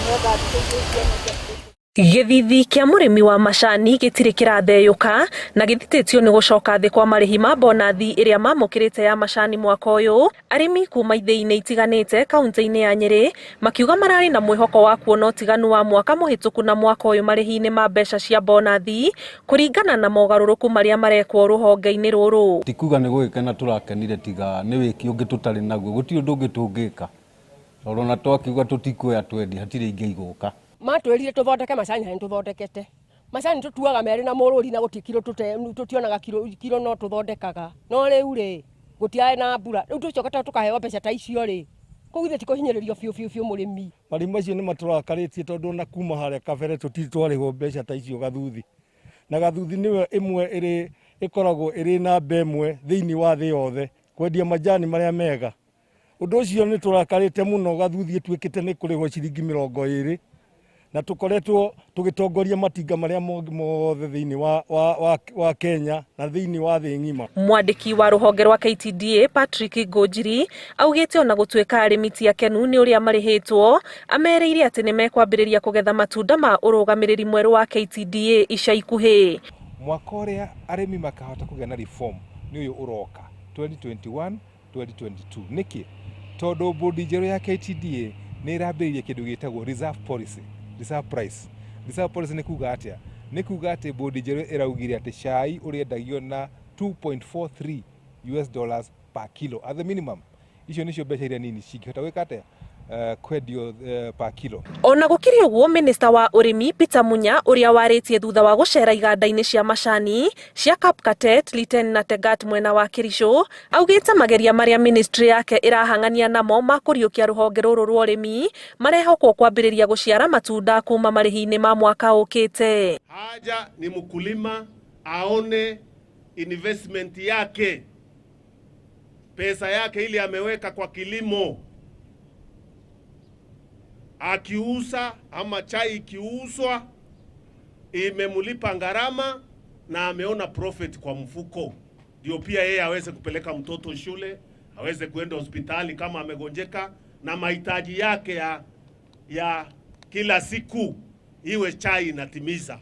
Nĩgetha thikũ icio cioneke. Gĩthithi kĩa mũrĩmi wa macani gĩtirĩ kĩratheyũka na gĩthitĩtio nĩ gũcoka thĩ kwa marĩhi ma bonathi ĩrĩa mamũkĩrĩte ya macani mwaka ũyũ. Arĩmi kuma ithĩi-inĩ itiganĩte kaunti-inĩ ya Nyĩrĩ makiuga mararĩ na mwĩhoko wa kuona ũtiganu wa mwaka mũhĩtũku na mwaka ũyũ marĩhi-inĩ ma mbeca cia bonathi kũringana na mogarũrũku marĩa marekwo rũhonge-inĩ rũrũ. Ti kuga nĩ gũgĩkena tũrakenire tiga nĩ wĩki ũngĩ tũtarĩ naguo, gũtirĩ ũndũ ũngĩ tũngĩka tondũ ona twakiuga tũtikuoya twendie hatirĩ ingĩ igũka. Matwĩrire tũthondeke macani na nĩtũthondekete. Macani tũtuaga merĩ na mũrũri na gũtirĩ kiro tũtionaga kiro, kiro no tũthondekaga. No rĩu rĩ, gũtiarĩ na mbura. Rĩu tũcoke tũkaheo mbeca ta icio rĩ, kũu githĩ ti kũhinyĩrĩrio biũ biũ biũ mũrĩmi. Marĩhi macio nĩ matũrakarĩtie tondũ ona kuma harĩa kabere tũtirĩ twarĩhwo mbeca ta icio Gathuthi. Na Gathuthi nĩyo ĩmwe ĩrĩ ĩkoragwo ĩrĩ namba ĩmwe thĩinĩ wa thĩ yothe kwendia majani marĩa mega. Ũndũ ũcio nĩ tũrakarĩte mũno Gathuthi ĩtuĩkĩte nĩ kũrĩhwo ciringi 20 na tũkoretwo tũgĩtongoria matinga marĩa mangĩ mothe thĩinĩ wa, wa, wa, wa Kenya na thĩinĩ wa thĩ ng'ima. Mwandĩki wa rũhonge rwa KTDA Patrick Ngũnjiri augĩte ona gũtuĩka arĩmi ti akenu nĩ ũrĩa marĩhĩtwo, amerĩire atĩ nĩ mekwambĩrĩria kũgetha matunda ma ũrũgamĩrĩri mwerũ wa KTDA ica ikuhĩ. Mwaka ũrĩa arĩmi makahota kũgĩa na reform nĩ ũyũ ũroka 2021 2022. Nĩkĩ? Tondũ bodi njerũ ya KTDA nĩ ĩrambĩrĩirie kĩndũ gĩtagwo reserve policy, reserve price. Reserve policy nĩ kuga atĩa? Nĩ kuga atĩ bodi njerũ ĩraugire atĩ cai ũrĩendagio na 2.43 US dollars per kilo at the minimum. Icio nĩcio mbeca iria nini cingĩhota gwĩka atĩa? Kwendio per kilo. Ona gũkĩrĩ ũguo, Minista wa ũrĩmi Peter Munya ũrĩa warĩtie thutha wa gũcera iganda-inĩ cia macani cia Kapkatet, Liten na Tegat mwena wa Kericho, augĩte mageria marĩa ministry yake ĩrahang'ania namo ma kũriũkia rũhonge rũrũ rwa ũrĩmi marehokwo kwambĩrĩria gũciara matunda kuma marĩhi-inĩ ma mwaka ũkĩte. Haja ni mkulima aone investment yake, pesa yake ile ameweka kwa kilimo, akiuza ama chai ikiuzwa imemlipa gharama na ameona profit kwa mfuko, ndio pia yeye aweze kupeleka mtoto shule, aweze kuenda hospitali kama amegonjeka, na mahitaji yake ya kila siku iwe chai inatimiza.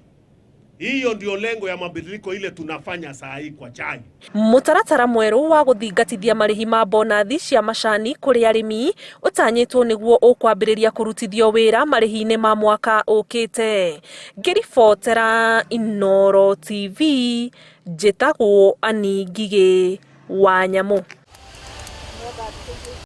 Hiyo ndio lengo ya mabadiliko ile tunafanya saa hii kwa chai. Mũtaratara mwerũ wa gũthingatithia marĩhi ma bonathi cia macani kũrĩ arĩmi ũtanyĩtwo nĩguo ũkwambĩrĩria kũrutithio wĩra marĩhi-inĩ ma mwaka ũkĩte. Ngĩribotera Inooro TV, njĩtagwo Annie Ngigĩ wa Nyamũ.